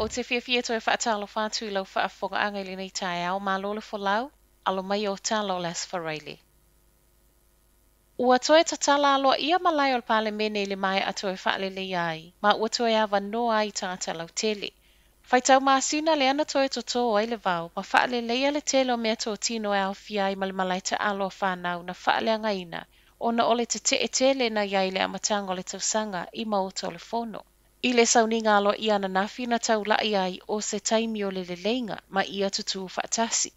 Ou te fiafia e toe faatalofa atu i lau faafofogaaga i lenei taeao, malo le folau, alo mai o tala o le Aso Faraile. Ua toe tatala aloaia malae o le Palemene i le maea toe faaleleia ai, ma ua toe avanoa ai tagata lautele. Faitau masina lea na toe totō ai le vao ma faaleleia le tele o meatotino e aofia ai ma le malae taalo a fanau na faaleagaina ona o le tetee tele na i ai i le amataga o le tausaga i Maota o le Fono. I le sauniga aloaia ananafi na taulai ai o se taimi o le leleiga ma ia tutū faatasi.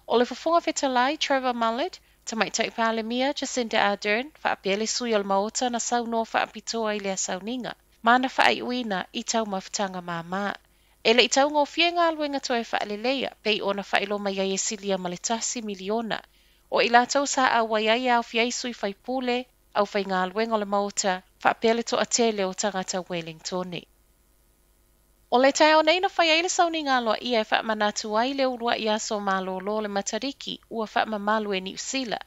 O le Fofoga Fetalai Trevor Mallard, Tamaitai Palemia Jacinda Ardern faapea le sui o le Maota na saunoa faapitoa i lea sauniga ma na faaiuina i taumafataga māmā. E le i taugofie galuega toe faaleleia, pei ona faailoa mai ai e silia ma le 1 miliona. O i latou sa auai ai e aofia ai sui faipule, aufaigaluega o le Maota, faapea le toatele o tagata Wellingtone. O le taeao nei na fai ai le sauniga aloaia e faamanatu ai le uluai aso malolo o le Matariki ua faamamalu e Niu Sila.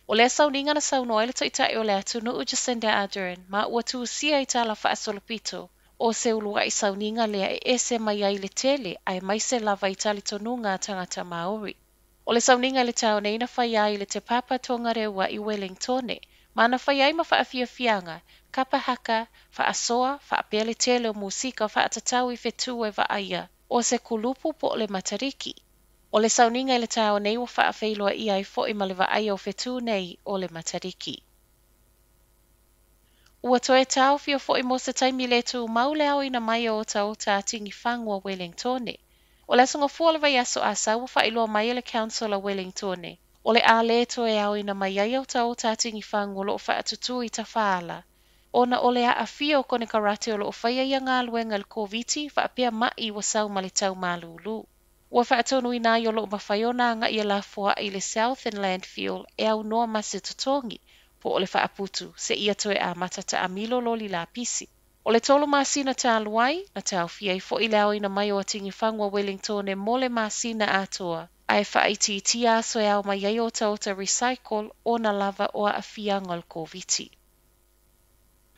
O lea sauniga na saunoa ai le taitai o le atunuu Jacinda Ardern ma ua tusia i tala faasolopito o se uluai sauniga lea e ese mai ai le tele aemaise lava i talitonuga a tagata Maori. O le sauniga i le taeao nei na fai ai i le Te Papa Tongarewa i Wellingtone, ma na fai ai ma faafiafiaga, kapa haka, faasoa, faapea le tele o musika faatatau i fetu e vaaia o se kulupu po o le Matariki. O le sauniga i le taeao nei ua faafeiloaia ai foi ma le vaaia o fetu nei o le Matariki. Ua toe taofia foi mo se taimi le tumau le aoina mai o otaota a tinifagu a Wellingtone. O le aso Gafua o le vaiaso Asau ua faailoa mai e le Council a Wellingtone o le a le toe aoina mai ai otaota a tinifagu o loo faatutū i tafaala ona o le aafia o konekarate o loo faia ia galuega i le Koviti faapea mai ua sau ma le tau malūlū. Ua faatonuina ai o loo mafai ona agaʻi e lafoai i le Southern Landfill e aunoa ma se totogi po o le faaputu seia toe amata taamilo loli lapisi. O le 3 masina talu ai, na taofia ai foi le aoina mai o tinifagu a Wellingtone mo le masina atoa, ae faaitiitia aso e ao mai ai otaota recycle ona lava o aafiaga o le Koviti.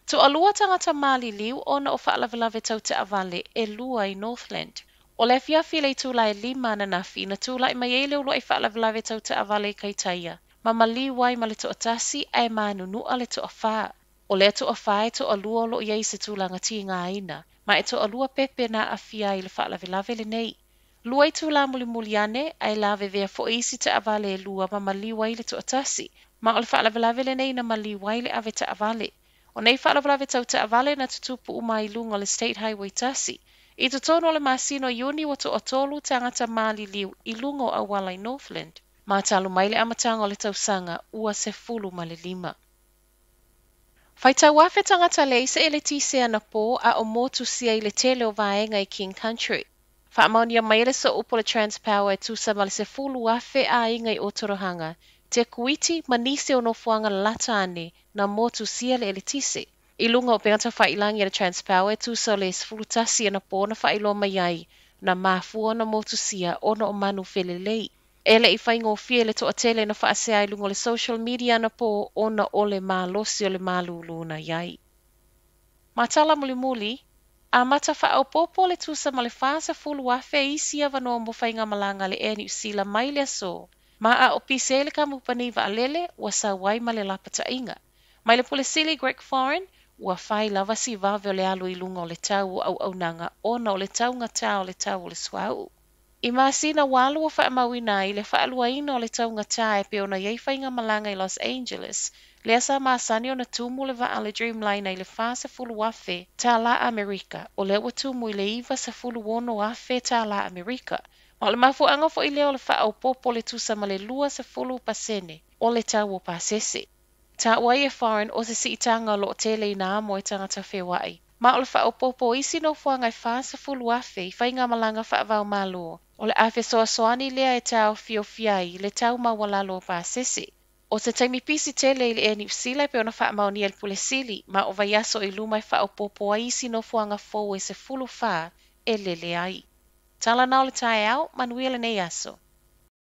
Toalua tagata maliliu ona o faalavelave tau taavale e lua i Northland. O le afiafi i le itula e 5 ananafi na tulai mai ai le uluai faalavelave tau taavale i Kaitaia, ma maliu ai ma le toatasi ae manunua le toafa. O lea toafa e toalua o loo i ai se tulaga tigaina, ma e toalua pepe na aafia ai i le faalavelave lenei. 2 itula mulimuli ane ae lavevea foi isi taavale e lua ma maliu ai le toatasi, ma o le faalavelave lenei na maliu ai le ave taavale. O nei faalavelave tau taavale na tutupu uma i luga o le State Highway 1. I totonu o le masina o Iuni ua toatolu tagata maliliu i luga o auala i Northland. Ma talu mai le amataga o le tausaga ua 15. Faitau afe tagata leai se eletise anapō a o motusia i le tele o vaega i King Country. Faamaonia mai e le sooupu o le Transpower e tusa ma le 10,000 aiga i Ōtorohanga, Te Kuiti ma nisi o nofoaga lalata ane na motusia le eletise. I luga o upega tafailagi a le Transpower e tusa o le 11 anapō na faailoa mai ai na mafua ona motusia ona o manu felelei. E le i faigofie le toatele na faasea i luga o le social media anapō ona o le malosi o le malūlū na i ai. Ma tala mulimuli, amata faaopoopo le tusa ma le 40,000 isi avanoa mo faigamalaga le Air New Zealand mai le aso. Ma a o pise ai le kamupani vaalele ua sau ai ma le lapataiga. Mai le Pule Sili Greg Foran, ua fai lava si vave o le alu i luga o le tau o auaunaga ona o le taugatā o le tau o le suauu. I masina 8 ua faamauina ai le faaluaina o le taugatā e pei ona i ai faigamalaga i Los Angeles, lea sa masani ona tumu le vaa le Dreamliner i le $40,000 Amerika, o lea ua tumu i le $96,000 Amerika. Ma o le mafuaaga foi lea o le faaopoopo le tusa ma le 20% o le tau o pasese. Taua ai e Foran o se siitaga o loo tele ina amo e tagata feoai. Ma o le faaopoopo o isi nofoaga e 40,000 i faigamalaga faava-o-Malo, o le a fesoasoani lea e taofiofia ai le tau maualalo o pasese. O se taimi pisi tele i le Air New Zealand pei ona faamaonia e le Pule Sili, ma o vaiaso i luma e faaopoopo ai isi nofoaga fou e 14 e lele ai. Tala na o le taeao, manuia lenei aso.